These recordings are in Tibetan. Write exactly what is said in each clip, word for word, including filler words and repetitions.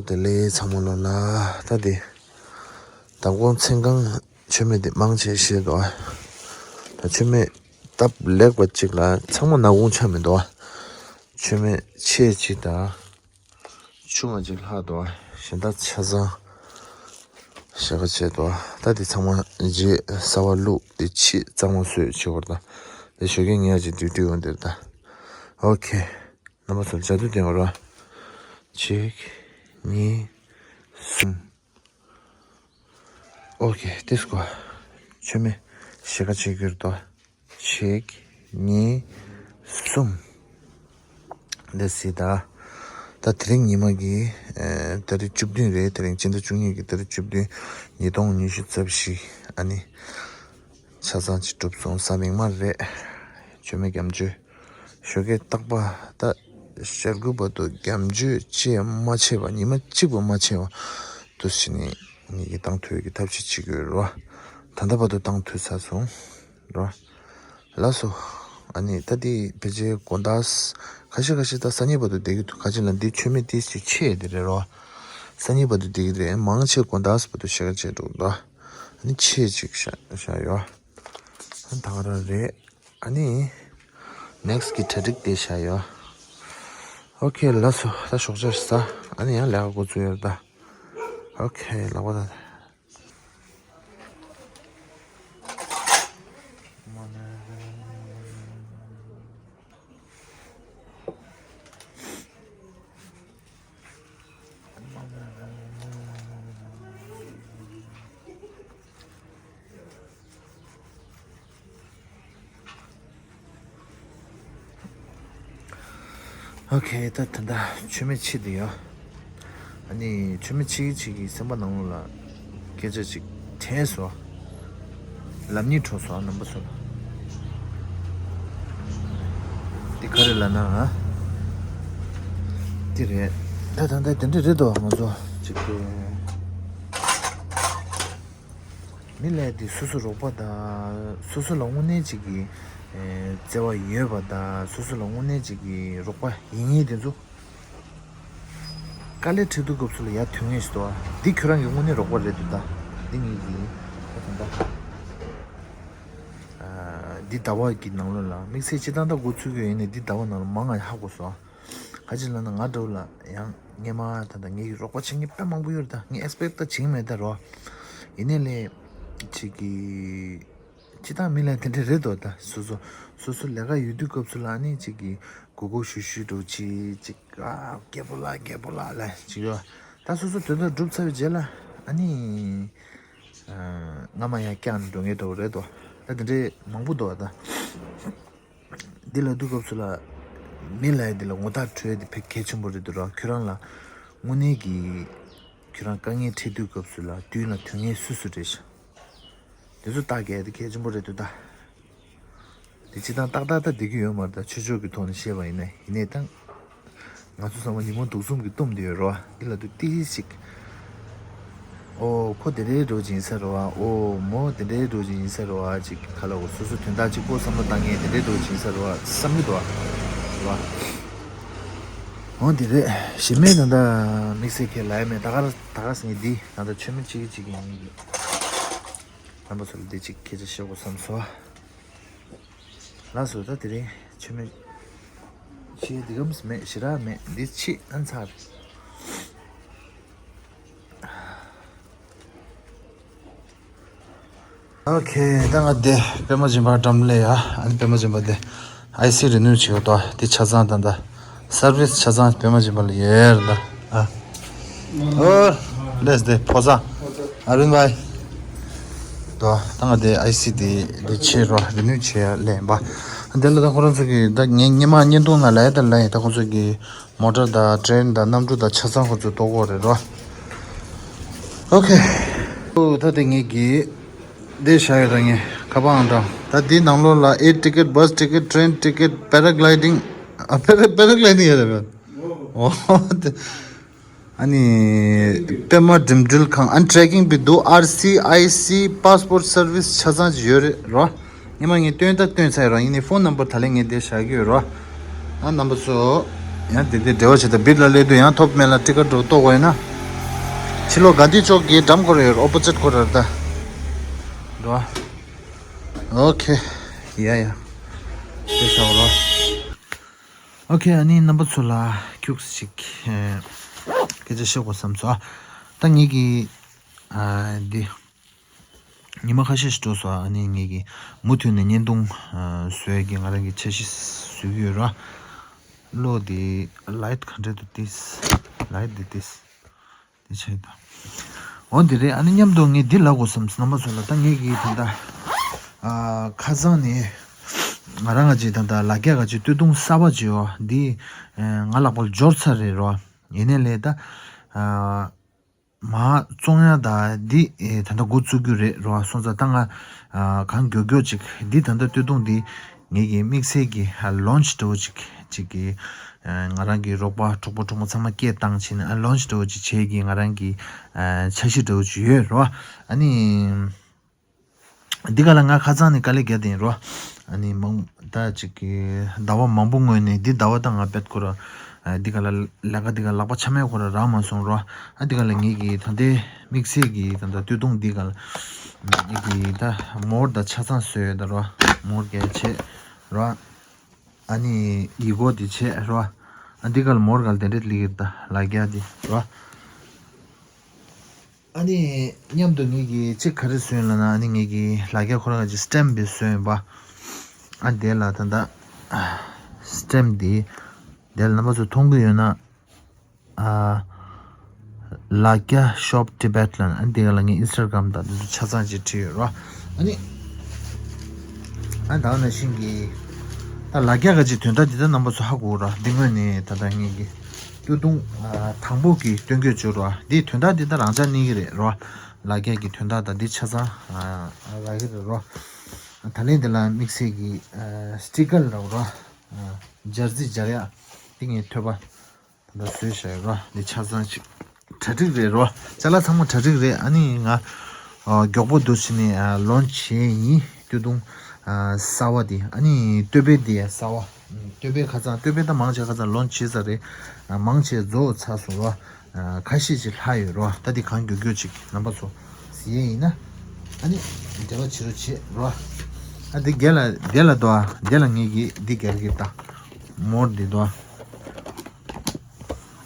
བདེ་ལེགས་ཚང་མ་ལོ་ལ། ད་དེ་མདང་དགོང་མཚན་གང་མཆོད་མེ་དེ་མང་ཆེ་བཞེས་འདུག་ད་མཆོད་མེ་སྟབས་ལེགས་པ་གཅིག་ལ་ཚང་མ་ནག་ཁུང་ཆགས་མི་འདུག་མཆོད་མེ་ཆེ་གཅིག་དང་ཆུང་བ་གཅིག་ལྷག་འདུག་གཞན་དག་ཆ་ཚང་ཞེ་ག་བྱས་འདུག་ད་དེ་ཚང་མ་རྗེས་གསར་པ་བླུགས་དེ་ཕྱིས་གཙང་མ་བཟོས་བྱེད་དགོས་རེད། ད་དེ་ཞོགས་ཀས་ཉལ་ཅིག་ཌིའུ་ཊི་ཡོང་དེ་རེད་ད། ཨོ་ཁེ། རྣམ་པ་ཚོ་ལ་ཇ་དུ་བསྟན་པ་རོ། གཅིག་གཉིས། གསུམ། ཨོ་ཁེ་ཏིས་ཀོ། མཆོད་མེ་ཞེ་ག་བྱེད་རྒྱུར་དོ། གཅིག་གཉིས། གསུམ། འདི་སྲིད་ད། ད་དེ་རིང་ཉི་མ་གི་ཨེ་ཏ་རིག་བཅུ་བདུན་རེད། དེ་རིང་སྤྱི་ཟླ་བཅུ་གཉིས་ཀྱི་ཏ་རིག་བཅུ་བདུན། ཉིས་སྟོང་ཉི་ཤུ་རྩ་བཞི། ཨ་ནི། ཆ་ཚང་ཅིག་གྲུབ་སོང་། གཟའ་མིག་དམར་རེད། མཆོད་མེ་རྒྱ་མཆོད། ཞོགས་ཀས་རྟག་པ་ད་ཞག་དགུ་བར་དུ་རྒྱ་མཆོད་ཅེས་མ་བྱས་པ། ཉི་མ་གཅིག་པུ་མ་བྱས་པ་དུ་ཕྱིན་ནས་ངེད་ཀྱིས་བཏང་ཐུབ་ཀྱི་ཐབས་ཤེས་བྱེད་དགོས་རོ། ད་ལྟ་བར་དུ་བཏང་ཐུབ་ཚར་སོང་རོ། ལགས་སོ། ཨ་ནི་ད་དེ་ཕལ་ཆེར་དགོང་དག་ཁ་ཤས་ཁ་ཤས་ད་སང་ཉིན་བར་དུ་བསྡད་ཀྱི་འདུག་ཁ་ཅིག་ལ་འདི་མཆོད་མེ་ཏིས་ཅིག་ཆེ་དེ་རེད་རོ། སང་ཉིན་བར་དུ་བསྡད་ཀྱི་རེད། མང་ཆེ་དགོང་དག་བར་དུ་ཞེ་ག་བྱས་འགྲོ་གི་འདུག་ཨ་ནི་ཆེ་ཅིག་བཞག་བཞག་ཡོད། ད་ག་རང་རེད། ཨ་ནི། ནེག་སི་གི་གྲ་སྒྲིག་དེ་བྱ་ཡོད། ཨོ་ཁེ་ལགས་སོ། ད་ཞོགས་ཇ་ཟ། ཨ་ནི་ཡང་ལས་ཀ་འགོ་བཙུགས་ཡོད་ད། ཨོ་ཁེ་ལགས་པ་ད། ཨོ་ཁེ། ད་ད་ད་མཆོད་མེ་ཕྱིས་དེ་ཡོད། ཨ་ནི་མཆོད་མེ་ཕྱིས་ཕྱིས་ཀྱི་སེམས་པ་ནང་ལོགས་ལ་སྐད་ཆ་ཅིག་དྲན་སོང་། ལབ་སྙིང་བྲོ་སོང་། རྣམ་པ་ཚོ་ལ། འདི་ག་རེ་ལབ་ན་ཨ། འདི་རེད། ད་ད་ད་དེ་འདྲ་རེད་དོ། ང་ཚོ་ཅིག་གི་མི་ལ་དེ་སོ་སོ་རོགས་པ་དང་སོ་སོ་ལ་དངོས་གནས་ཅིག་གི་ཨེ་བརྩེ་བ་ཡོད་པ་དང་སོ་སོ་ལ་དངོས་གནས་ཅིག་གི་རོགས་པ་ཡིན་མཁན་དེ་ཚོ། དཀའ་ལས་འཕྲད་དུས་སྐབས་སུ་ལ་ཡར་དོན་ངེས་ཤིག་འདུག་ཨ། འདི་ཁྱོད་རང་གི་དངོས་གནས་རོགས་པ་རེད་འདུག་ད། འདི་ངེད་ཀྱི་ད་ད་ད། ཨ། འདི་ཟླ་བ་གི་ནང་ལོགས་ལ་དམིགས་བསལ་སྤྱིར་བཏང་ད་འགོ་ཚུགས་ཀྱི་ཡོད་ནས་འདི་ཟླ་བ་ནང་ལ་མང་ང་ཧ་གོ་སོང་ཨ། ག་ཅི་ལབ་ན་ང་འདྲ་བོ་ལ་ཡང་སྔས་མ་ད་ད་ངེད་ཀྱི་རོགས་པ་བྱེད་མཁན་དཔེ་མང་པོ་ཡོད་རེད། ད་ངས་ཨེག་སི་པེག་ད་བྱེད་ཀྱི་མེད་ད་རོ། ཡིན་ནའི་ལས་ཅིག་གི་སྤྱིར་བཏང་མི་ལ་དེ་འདྲ་རེད་དོ། ད་སོ་སོ་སོ་སོ་ལས་ཀ་ཡོད་དུས་སྐབས་སུ་ལ་ནི་ཅིག་གི་གུ་གུ་ཞུ་ཞུ་འགྲོ་ཅིག་ཅིག་ཨ་རྒད་པོ་ལགས་རྒད་པོ་ལགས་ལ་ཅིག་ཡོད། ད་སོ་སོ་དོན་དག་སྒྲུབ་ཚར་བའི་རྗེས་ལ་ཨ་ནི་ཨ་སྔ་མ་ཡང་བསྐྱངས་ནས་འགྲོ་མཁན་འདྲ་བོ་རེད་དོ། ད་དེ་འདྲའི་མང་པོ་འདུག་ད། འདི་ལ་དུས་སྐབས་སུ་ལ་མི་ལ་ཡ་འདི་ལ་ངོ་རྟགས་འཕྲོད་འདི་ཕལ་གལ་ཆེན་པོ་རེད་འདུག་ར། ཁྱོད་རང་ལ་དངོས་གནས་ཀྱི་ཁྱོད་རང་དཀའ་ངལ་འཕྲད་དུས་སྐབས་སུ་ལ་མདུན་ལ་དོན་ངེས་སུ་སུ་རེད་ཤག་དེ་ཚོ་བརྟག་གེ་དེ་གལ་ཆེན་པོ་རེད་འདུག་ད། དེ་སྤྱིར་བཏང་ཏག་ཏག་ཏག་བསྡད་ཀྱི་ཡོད་མ་རེད། ད་ཆོས་ཕྱོགས་ཀྱི་ཐོག་ནས་བཤད་པ་ཡིན་ན་ཡིན་ནའི་ད། ང་ཚོ་ཚང་མ་ཉིན་མོ་དུག་གསུམ་གྱི་གཏུམ་དེ་ཡོད་རོ། འདི་ལ་དུ་ཏིས་ཅིག་ཨོ་ཁོ་དེ་འདྲའི་འགྲོ་ཅིག་ཡིན་ས་རེད་བ། ཨོ་མོ་དེ་འདྲའི་འགྲོ་ཅིག་ཡིན་ས་རེད་བ། ཅིག་ག་ལ་འོ་སོ་སོ་དོན་དག་ཅིག་པོ་བསམ་བློ་བཏང་མཁན་དེ་འདྲའི་འགྲོ་ཅིག་ཡིན་ས་རེད་བ་བསམ་གྱི་འདུག་བ། རེད་བ། འོ་དེ་རེད། གཞི་མེད་ད་ལྟ་དམིགས་བསལ་ཁས་ལ་ཡ་མེད། ད་ག་ར་ད་ག་ཟེར་ངེས་འདི་ད་ལྟ་མཆོད་མེ་གཅིག་གཅིག་གི་ཡིན་གྱི། རྣམ་པ་ཚོ་ལ་འདི་གཅིག་སྐད་ཆ་བཤད་དགོས་བསམ་སོང་། ལགས་སོ། ད་དེ་རིང་མཆོད་མེ་ཕྱིས་འདི་གམ་མེད་ཞེ་དྲག་མེད། འདི་ཕྱིས་ཨ་ཚར། ཨོ་ཁེ། ད་ང་དེ་པད་མ་སྦྱིན་པ་འགྲམ་ལ་ཡ། ཨ་ནི་པད་མ་སྦྱིན་པ་དེ་ཨའི་སི་རི་ནུ་བྱེད་དོ། དེ་ཆ་ཚང་ད་ད་སར་བིས་ཆ་ཚང་པད་མ་སྦྱིན་པ་ལ་ཡོད་རེད་ད། ཨ། ཨོ། ལེས་དེ་ཕོ་ས། ཨ་རུན་བྷའི། དོ། ད་ང་དེ་ཨའི་སི་དེ་དེ་ཆེ་རོ་རི་ནུ་ཆེ་ཡ་ལེན་པ། དེ་ལ་ད་ཁོ་རང་ཚོ་གི་ད་ངས་སྔོན་མ་བརྙན་ཐུང་ནང་ལ་ཡ་ད་ལ་ཡ་ད་ཁོ་ཚོ་གི་མོ་ཊར་དང་ཊེན་དང་གནམ་གྲུ་དང་ཆ་ཚང་ཁོ་ཚོ་གཏོགས་གོ་རེད་རོ། ཨོ་ཁེ། ཨོ་ད་དེ་ངས་གི་དེ་བཞག་ཡོད། ད་ངས་ཁ་པར་ཨང་གྲངས་ད་དེའི་ནང་ལོགས་ལ་air ticket, bus ticket, train ticket, paragliding. ཨ་པེ་ར་པེ་ར་གི་ལའི་ཌིང་ཡོད་རེད་པས། ཨོ་དེ། ཨ་ནི་པད་མ་འགྲིམ་འགྲུལ་ཁང་། ཨ་ནི་ཊེ་རེ་ཀིང་བི་འདུག་ཨར་སི་ཨའི་སི་པཱ་སི་པོར་སར་བིས་ཆ་ཚང་ཅིག་ཡོད་རེད་རོ། སྔོན་མ་ངས་སྟོན་ད་སྟོན་ཚར་ཡོད་རོ། ཡིན་ནའི་ཕོན་ནམ་བར་ད་ལན་ངས་དེ་བཞག་གི་ཡོད་རོ། ཨ་རྣམ་པ་ཚོ། ཡང་དེ་དེ་འབྲེལ་བ་བྱེད་དང་བིར་ལ་སླེབས་དུས་ཡང་ཐོབ་མེད་ལ་ཊི་ཀེ་ཊི་འགྲོ་གཏོགས་དགོས་ཡིན་ན། ཕྱི་ལོགས་གྷན་དྷི་ཅོག་གི་འགྲམ་ཁོ་རེ་ཨོ་པོ་ཛིཊ་ཁོ་རེ་ད། འགྲོ། ཨོ་ཁེ། ཡ་ཡ། དེ་ཤ་བ་རོ། ཨོ་ཁེ། ཨ་ནི་རྣམ་པ་ཚོ་ལ་ཁྱུག་ཅིག་སྐད་ཆ་བཤད་དགོས་བསམ་སོང་ཨ། ད་ངེད་ཀྱི་ཨ་འདི། ཉི་མ་ཁ་ཤས་ཤིག་འགྲོ་སོང་། ཨ་ནི་ངེད་ཀྱི་མུ་མཐུད་ནས་བརྙན་ཐུང་ཨ་བཟོ་ཡས་ཀྱི་ང་རང་གི་འཆར་གཞི་བཟོ་གི་ཡོད་ར། གློག་འདི་ལའིཊ་ག་འདྲ་འདུག་ཏིས། ལའིཊ་འདི་ཏིས། འདི་ཆེ་ད། འོ་འདི་རེད། ཨ་ནི་མཉམ་དུ་ངས་འདི་ལབ་དགོས་བསམ་སོང་རྣམ་པ་ཚོ་ལ། ད་ངེད་ཀྱི་ད་ལྟ་ཨ་ཁ་སང་ནས་ང་རང་ང་ཅིག་ད་ལྟ་ལ་རྒྱ་ག་ཅིག་སྟོད་ཐུང་གསར་པ་ཅིག་ཡོད། འདི་ཨ་ང་ལག་པར་འབྱོར་ཚར་རེད་རོ། ཡིན་ནའི་ལས་ད་ཨ། མར་བཙོང་ཡ་ད་འདི་ཨེ་ད་ལྟ་འགོ་བཙུགས་རྒྱུ་རེད་རོ། སོང་ཙང་ད་ང་ཨ་གང་མགྱོགས་མགྱོགས་ཅིག་འདི་ད་ལྟ་སྟོད་ཐུང་འདི་ངེད་ཀྱི་དམིགས་བསལ་གྱི་ཨ་ལོན་ཆི་འདྲ་བོ་ཅིག་ཅིག་གི་ཨ་ང་རང་གི་རོགས་པ་གྲོགས་པོ་གྲོགས་མོ་ཚང་མ་སྐད་བཏང་བྱས་ནས་ཨ་ལོན་ཆི་འདྲ་བོ་ཅིག་བྱེད་ཀྱི་ང་རང་གི་ཨ་འཆར་གཞི་འདྲ་བོ་ཅིག་ཡོད་རོ། ཨ་ནི། འདི་ག་ལ་ང་ཁ་སང་ནས་དཀའ་ལས་བརྒྱབ་བསྡད་ཡིན་རོ། ཨ་ནི་མང་ད་ཅིག་གི་ཟླ་བ་མང་པོ་སྔོན་ནས་འདི་ཟླ་བ་ད་ང་དཔེ་ཁོ་ར་ཨ་འདི་ག་ལ་ལས་ཀ་འདི་ག་ལག་པ་ཆ་མེད་ཁོ་ར་རག་མ་སོང་རོ། ཨ་འདི་ག་ལ་ངེད་ཀྱི་ད་ལྟའི་དམིགས་བསལ་གྱི་ད་ལྟ་སྟོད་ཐུང་འདི་ག་ལ་ངེད་ཀྱི་ད་མོར་ད་ཆ་ཚང་བཟོས་ཡོད་ད་རོ། མོར་གས་བྱས་རོ། ཨ་ནི་ཡི་གོ་འདི་བྱས་རོ། ཨ་འདི་ག་ལ་མོར་ག་ལ་དེ་འདྲས་ལི་གི་ད་ལ་རྒྱ་འདི་རོ། ཨ་ནི་མཉམ་དུ་ངེད་ཀྱིས་ཅིག་ག་རེ་བཟོས་ཡིན་ལབ་ན། ཨ་ནི་ངེད་ཀྱིས་ལ་རྒྱ་ཁོ་རང་གི་སི་ཊེམ་པི་བཟོས་ཡིན་པ། ཨ་དེ་ལ་ད་ལྟ་སི་ཊེམ་པི་འདི་དེ་ལ་རྣམ་པ་ཚོ་མཐོང་གི་ཡོད་ན། ཨ་ལ་རྒྱ་ཤོབ་ཊི་བེཊ་ལབ་ན། ཨ་དེ་ག་ལ་ངས་ཨིན་སི་ཊ་གྷ་རམ་དང་དེ་ཚོ་ཆ་ཚང་ཅིག་བྲིས་ཡོད་རོ། ཨ་ནི་ཨ་ད་ག་ནང་བཞིན་གྱི་ད་ལ་རྒྱ་ག་ཅིག་དོན་དག་འདི་ད་རྣམ་པ་ཚོ་ཧ་གོ་ར། འདི་སྔོན་ནས་ད་ལྟ་ངེད་ཀྱི་སྟོད་ཐུང་ཨ་དང་པོ་གི་སྟོན་གོས་བཅུག་རོ། འདིའི་དོན་དག་འདི་ད་རང་འཇགས་གནས་ཀྱི་རེད་རོ། ལ་རྒྱ་གི་དོན་དག་ད་འདི་ཆ་ཚང་ཨ་རག་གི་རེད་རོ། ད་ལན་འདི་ལ་དམིགས་བསལ་གྱི་ཨ་སི་ཊི་ཀར་ལབ་རོ། ཨ་སྦྱར་རྩི་སྦྱར་ཡག་འདི་ངས་ཐོད་པ་ད་ལྟ་བཟོས་བཞག་ཡོད་རོ། འདི་ཆ་ཚང་ཅིག་གྲ་སྒྲིག་རེད་རོ། ཅ་ལག་ཚང་མ་གྲ་སྒྲིག་རེད། ཨ་ནི་ང་ཨ་མགྱོགས་པོ་འདུག་བྱས་ནས་ཨ་ལོན་ཆི་བྱས་ཡིན། སྟོད་ཐུང་ཨ་གསར་བ་འདི། ཨ་ནི་སྟོད་པའི་འདི་གསར་བ། སྟོད་པའི་ཁ་སང་སྟོད་པའི་ད་མང་ཆེ་ཁ་སང་ལོན་ཆི་བྱས་ཚར་རེད། ཨ་མང་ཆེ་རྫོགས་ཚར་སོང་རོ། ཨ་ཁ་ཤས་ཅིག་ལྷག་ཡོད་རོ། ད་འདི་གང་མགྱོགས་མགྱོགས་ཅིག་རྣམ་པ་ཚོ་གཟིགས་ཡས་ཡིན་ན། ཨ་ནི་འབྲེལ་བ་བྱེད་རོགས་བྱེད་རོ། ཨ་འདི་རྒྱལ་ལ་དེ་ལ་དོ། ཨ་དེ་ལ་ངེད་ཀྱིས་འདི་རྒྱལ་གྱི་ད་མོར་འདི་དོ།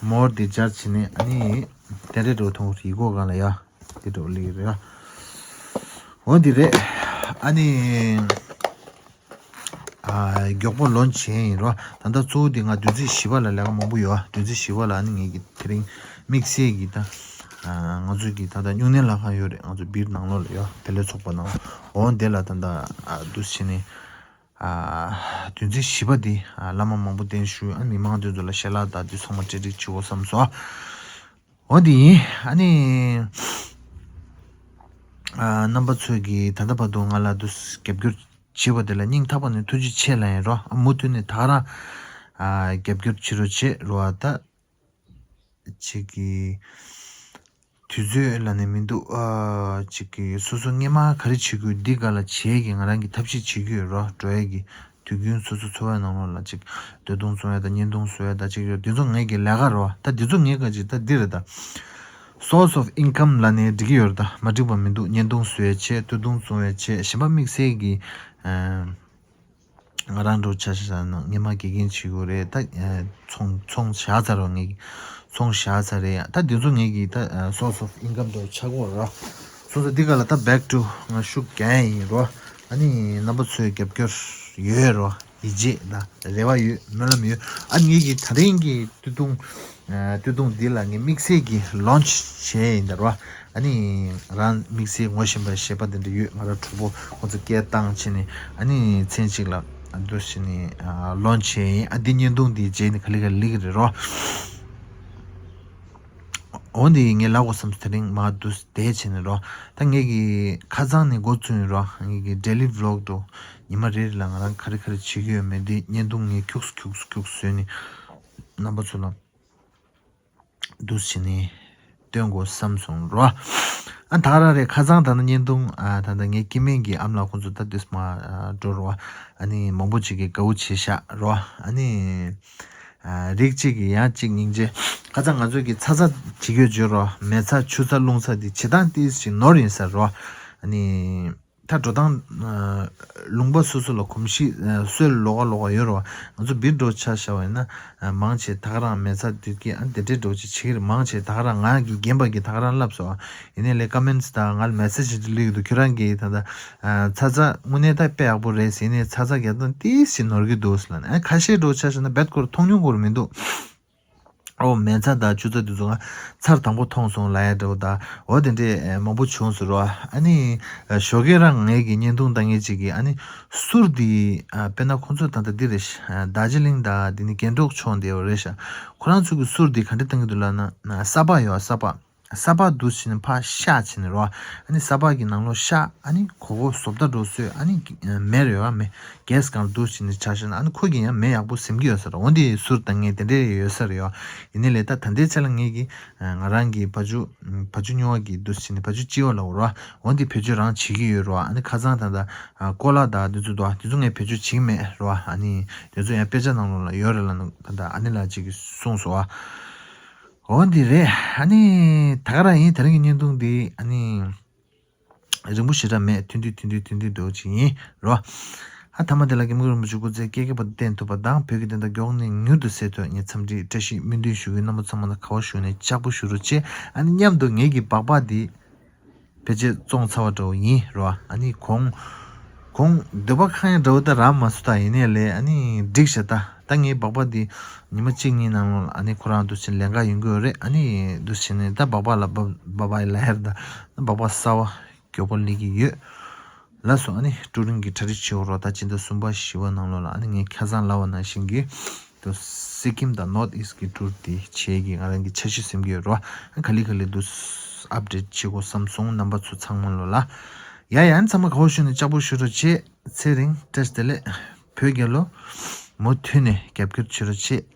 མོར་འདི་སྦྱར་བྱས་ནས་ཨ་ནི་དེ་འདྲས་འགྲོ་ཐོང་རི་གོ་གང་ལ་ཡ། དེ་འགྲོ་ལི་རེད་ཡ། འོ་འདི་རེད། ཨ་ནི་ཨ་མགྱོགས་པོ་ལོན་ཆི་བྱས་ཡིན་རོ། ད་ལྟ་གཙོ་བོ་འདི་ང་བདུན་ཚིགས་བཞི་པ་ལ་ལས་ཀ་མང་པོ་ཡོད། བདུན་ཚིགས་བཞི་པ་ལ་ཨ་ནི་ངེད་ཀྱི་དེ་རིང་དམིགས་བསལ་གྱི་ད་ཨ་ང་ཚོ་གི་ད་ལྟ་སྨྱུང་གནས་ལྷ་ཁང་ཡོད་རེད། ང་ཚོ་སྦིར་ནང་ལོགས་ལ་ཡོད། བེ་ལེ་ཚོགས་པ་ནང་། འོ་འདི་ལ་ད་ལྟ་ཨ་འདུག་བྱས་ནས། ཨ་བདུན་ཚིགས་བཞི་པ་འདི་ཨ་བླ་མ་མང་པོ་གདན་ཞུས། ཨ་མི་མང་དེ་ཚོ་ལ་ཞལ་ལག་དང་དེ་ཚང་མ་སྤྲད་སྒྲིག་བྱེད་དགོས་བསམ་སོང་། འོ་འདི་ཡིན། ཨ་ནི་ཨ་རྣམ་པ་ཚོས་ཀྱིས་ད་ལྟ་བར་དུ་ང་ལ་འདུག་རྒྱབ་སྐྱོར་བྱས་པ་དེ་ལ་སྙིང་ཐག་པ་ནས་ཐུགས་རྗེ་ཆེ་ལབ་ཡིན་རོ། ཨ་མུ་མཐུད་ནས་ད་ག་རང་ཨ་རྒྱབ་སྐྱོར་བྱེད་རོགས་བྱེད་རོ། ཨ་ད། ཅིག་གི་དུས་ཚོད་ལ་ནི་མི་འདུག་ཨ་ཅིག་གི་སོ་སོ་སྔས་མ་ག་རེ་བྱེད་དགོས་འདི་ག་ལ་བྱེད་ཀྱི་ང་རང་གི་ཐབས་ཤེས་བྱེད་ཀྱི་ཡོད་རོ། འགྲོ་ཡས་ཀྱི་དུས་རྒྱུན་སོ་སོ་འཚོ་བའི་ནང་ལོགས་ལ་ཅིག་སྟོད་ཐུང་བཙོང་ཡས་དང་བརྙན་ཐུང་བཟོ་ཡས་དང་ཅིག་ཡོད། འདི་ཚོ་ངེད་ཀྱི་ལས་ཀ་རོ། ད་འདི་ཚོ་ངེད་ཀ་ཅིག་ད་འདི་རེད་ད། Source of income ལ་ནི་འགྲིག་གི་ཡོད་རེད་ད། མ་འགྲིག་པ་མི་འདུག་བརྙན་ཐུང་བཟོ་ཡས་བྱས། སྟོད་ཐུང་བཙོང་ཡས་བྱས། གཞན་པ་དམིགས་བསལ་གྱི་ཨ། ང་རང་འགྲོ་ཆ་ཤས་ནང་སྔས་མ་དགེ་རྒན་བྱེད་དགོས་རེད་ད། ཨ་ཚོང་ཚོང་བཞག་ཚར་རོ། ངེད་ཀྱི་ཚོང་བཞག་ཚར་རེད། ད་འདི་ཚོ་ངེད་ཀྱི་ད་ཨ་source of income འདྲ་ཆགས་ཀྱི་ཡོད་རོ། སོ་སོ་འདི་ག་ལ་ད་back to ང་ཤུགས་རྒྱག་ཡས་ཡིན་རོ། ཨ་ནི་རྣམ་པ་ཚོའི་རྒྱབ་སྐྱོར་ཡོད་རོ། ཡིད་ཆེས་དང་རེ་བ་ཡོད། སྨོན་ལམ་ཡོད། ཨ་ནི་ངེད་ཀྱི་ད་རིང་གི་སྟོད་ཐུང་ཨ་སྟོད་ཐུང་འདི་ལ་ངས་དམིགས་བསལ་གྱི་ལོན་ཆི་བྱས་ཡིན་ད་རོ། ཨ་ནི་ང་རང་དམིགས་བསལ་ངོ་ཤེས་པ་ཤེས་པ་དེ་འདྲ་ཡོད། ང་རང་གྲོགས་པོ་ཁོང་ཚོ་སྐད་བཏང་བྱས་ནས་ཨ་ནི་མཚན་གཅིག་ལ་འདུག་བྱས་ནས་ཨ་ལོན་ཆི་བྱས་ཡིན། ཨ་འདི་བརྙན་ཐུང་འདི་རྗེས་ནས་ག་ལེ་ག་ལེ་གི་རེད་རོ། འོ་འདི་ངས་ལབ་དགོས་བསམ། དེ་རིང་མ་འདུག་བསྡད་བྱས་ནས་རོ། ད་ངེད་ཀྱི་ཁ་སང་ནས་འགོ་བཙུགས་ཡིན་རོ། ངེད་ཀྱི་daily vlog འགྲོ་ཉི་མ་རེ་རེ་ལ་ང་རང་ག་རེ་ག་རེ་བྱེད་ཀྱི་ཡོད་མེད་འདི་བརྙན་ཐུང་ངས་ཁྱུགས་ཁྱུགས་ཁྱུགས་བཟོས་ནས་རྣམ་པ་ཚོ་ལ་འདུག་བྱས་ནས་སྟོན་དགོས་བསམ་སོང་རོ། ཨ་ད་ར་རེད། ཁ་སང་ད་ནི་བརྙན་ཐུང་ཨ་ད་ལྟ་ངའི་སྐྱེ་དམན་གྱི་ཨ་མ་ལགས་ཁོང་ཚོ་ད་དུས་མ་ཨ་འགྲོ་རོ། ཨ་ནི་མང་པོ་ཅིག་གིས་དགའ་བོ་བྱས་ཤག་རོ། ཨ་ནི་ རིགས་གཅིག་གི་ཡང་གཅིག་སྙིང་རྗེ། ཁ་ཚ་ང་ཚོ་གི་ཚ་ཚ་བྱེད་ཀྱི་ཡོད་ཅོ་རོ། མེ་ཚ་ཆུ་ཚ་རླུང་ཚ་འདི་བྱེད་སྟངས་ཏིས་ཞིག་ནོར་ཡིན་ས་རོ། ཨ་ནི། ད་འགྲོ་སྟངས་ལུང་པ་སོ་སོ་ལ་གོམས་གཤིས་སྲོལ་ལོགས་ཀ་ལོགས་ཀ་ཡོད་རོ། ང་ཚོ་བིར་འགྲོ་ཆ་བཞག་པ་ཡིན་ན། མང་ཆེ་ད་ག་རང་མེ་ཚ་དུས་ཀྱི་ཨ་དེ་འདྲའི་འགྲོ་ཆ་བྱེད་ཀྱི་རེད། མང་ཆེ་ད་ག་རང་ང་གི་རྒན་པ་གི་ད་ག་རང་ལབ་སོ། ཡིན་ནའི་ལས་ཀ་མེན་སི་ད་ང་ལ་མེ་སེ་ཇི་ཞིག་སླེབས་ཀྱི་འདུག་ཁྱོད་རང་གིས་ད་ད། ཚ་ཚ་དངོས་གནས་ད་དཔེ་ཡག་པོ་རེད་ཟེར་ནས་ཚ་ཚ་རྒྱག་སྟངས་ཏིས་ཞིག་ནོར་གྱི་འདུག་ཟེར་ལབ་ནས། ཨ་ཁ་ཤས་འགྲོ་ཆ་བཞག་ན་རྦད་ཁོ་རང་མཐོང་མྱོང་ཁོ་རང་མི་འདུག་ཨོ་མེ་ཚ་དང་ཆུ་ཚ་དེ་ཚོ་ང་ཚར་དང་པོ་མཐོང་སོང་ལབ་ཡ་འདྲ་བོ་དང་འོ་དེ་འདྲས་མང་པོ་བྱུང་ཟེར་རོ། ཨ་ནི་ཞོགས་ཀས་རང་ངེད་ཀྱི་བརྙན་ཐུང་ལྟ་མཁན་ཅིག་གིས་ཨ་ནི་གསུར་འདི་དཔེར་ན་ཁོང་ཚོ་ད་ལྟ་འདི་རེད་ཤག་དར་ཇི་ལིང་དང་འདི་ནི་རྒྱན་འབྲོག་ཕྱོགས་འདི་རེད་ཤག་ཁོ་རང་ཚོ་གི་གསུར་འདི་ག་འདྲས་བཏང་གི་འདུག་ལབ་ན་ས་ཕག་ཡོད་ས་ཕག་ས་ཕག་འདུག་བྱས་ནས་ཕར་བཤགས་བྱས་ནས་རོ། ཨ་ནི་ས་ཕག་གི་ནང་ལོགས་བཤགས། ཨ་ནི་གོ་གོ་བཟོ་ལྟ་འགྲོ་སོས། ཨ་ནི་མེ་རེད་བ་མེ། གེ་སི་གང་འདུག་བྱས་ནས་ཆ་བཞག་ན་ཨ་ནི་ཁོ་གིས་ཡང་མེ་ཡག་པོ་ཟིན་གྱི་ཡོད་ས་རེད། འོན་ཏེ་གསུར་བཏང་མཁན་དེ་འདྲས་ཡོད་ས་རེད་ཡོ། ཡིན་ནའི་ལས་ད་ད་ལྟའི་ཆ་ལ་ངེད་ཀྱིས་ང་རང་གི་བ་ཕྱུགས་བ་ཕྱུགས་སྨྱོ་བ་གི་འདུག་བྱས་ནས་བ་ཕྱུགས་ལྕི་བ་ལ་འོ་རོ། འོན་ཏེ་བེད་སྤྱོད་རང་བྱེད་ཀྱི་ཡོད་རོ། ཨ་ནི་ཁ་སང་ད་ད་ཀོ་ལ་དང་འདི་ཚོ་འདུག་ཨ་དེ་ཚོ་ངས་བེད་སྤྱོད་བྱེད་ཀྱི་མེད་རོ། ཨ་ནི་དེ་ཚོ་ཡང་དཔེ་ཆ་ནང་ལོགས་ལ་ཡོད་རེད་ལབ་ན་ད་ད་ཨ་ནི་ལགས་ཅིག་གིས་གསུངས་སོང་ཨ། འོ་འདི་རེད། ཨ་ནི་ད་ག་རང་ཡིན། དེ་རིང་གི་བརྙན་ཐུང་འདི་ཨ་ནི་རིང་པོ་ཞེ་དྲག་མེད། ཐུང་ཐུང་ཐུང་ཐུང་ཐུང་ཐུང་འདྲ་བོ་ཅིག་ཡིན་རོ། ཨ་མཐའ་མ་དེ་ལ་སྐྱབས་མགོན་རིན་པོ་ཆེ་སྐུ་ཚེ་བསྐལ་བརྒྱའི་བར་དུ་བརྟན་ཐུབ་པ་དང་བོད་ཀྱི་བདེན་མཐའ་མགྱོགས་ནས་མྱུར་དུ་སེལ་ཐུབ་ངས་འཚམས་འདྲི་བཀྲ་ཤིས་སྨོན་འདུན་ཞུ་གི། རྣམ་པ་ཚང་མ་ལ་ག་བ་བཞུགས་ནས་ལྕགས་པོ་ཞུ་རོགས་བྱེད། ཨ་ནི་མཉམ་དུ་ངེད་ཀྱི་སྦག་སྦག་འདི་ཕལ་ཆེར་བཙོང་ཚར་བ་འདྲ་བོ་ཡིན་རོ། ཨ་ནི་གོང་གོང་འདོད་པ་ཁེངས་ཡ་འདྲ་བོ་ད་རག་མ་སོང་། ད་ཡིན་ནའི་ལས་ཨ་ནི་འགྲིག་ཤག་ད་ད་ངའི་སྦག་སྦག་འདི་ཉི་མ་གཅིག་གཉིས་ནང་ལོགས་ལ་ཨ་ནི་ཁོ་རང་འདུག་བྱས་ནས་ལེན་ག་ཡོང་གི་ཡོད་རེད། ཨ་ནི་འདུག་བྱས་ནས་ད་སྦག་སྦག་ལ་སྦག་སྦག་ལ་ཧེར་ད་སྦག་སྦག་གསར་བ་མགྱོགས་པོ་སླེབས་ཀྱི་ཡོད། ལགས་སོ། ཨ་ནི་ཀྲུའུ་རིན་གྱི་གྲ་སྒྲིག་བྱེད་འོ་རོགས། ད་སྤྱི་ཟླ་གསུམ་པ་བཞི་པ་ནང་ལོགས་ལ་ཨ་ནི་ངས་ཁ་སང་ལབ་པ་ནང་བཞིན་གྱི་དུ་སི་ཀིམ་དང་ནོར་ཨིསྟ་གི་ཊུར་དེ་བྱེད་ཀྱི་ང་རང་གི་འཆར་གཞི་ཟིན་གྱི་ཡོད་རོ། ཨ་ག་ལེ་ག་ལེ་དུ་ཨབ་ཌེཊ་བྱེད་དགོས་བསམ་སོང་རྣམ་པ་ཚོ་ཚང་མ་ལོ་ལ། ཡ་ཡ་ཨ་ནི་ཚང་མ་ག་བ་བཞུགས་ནས་ལྕགས་པོ་ཞུ་རོགས་བྱེད། ཚེ་རིང་བཀྲ་ཤིས་བདེ་ལེགས། བོད་རྒྱལ་ལོ། མུ་མཐུད་ནས་རྒྱབ་སྐྱོར་བྱེད་རོགས་བྱེད།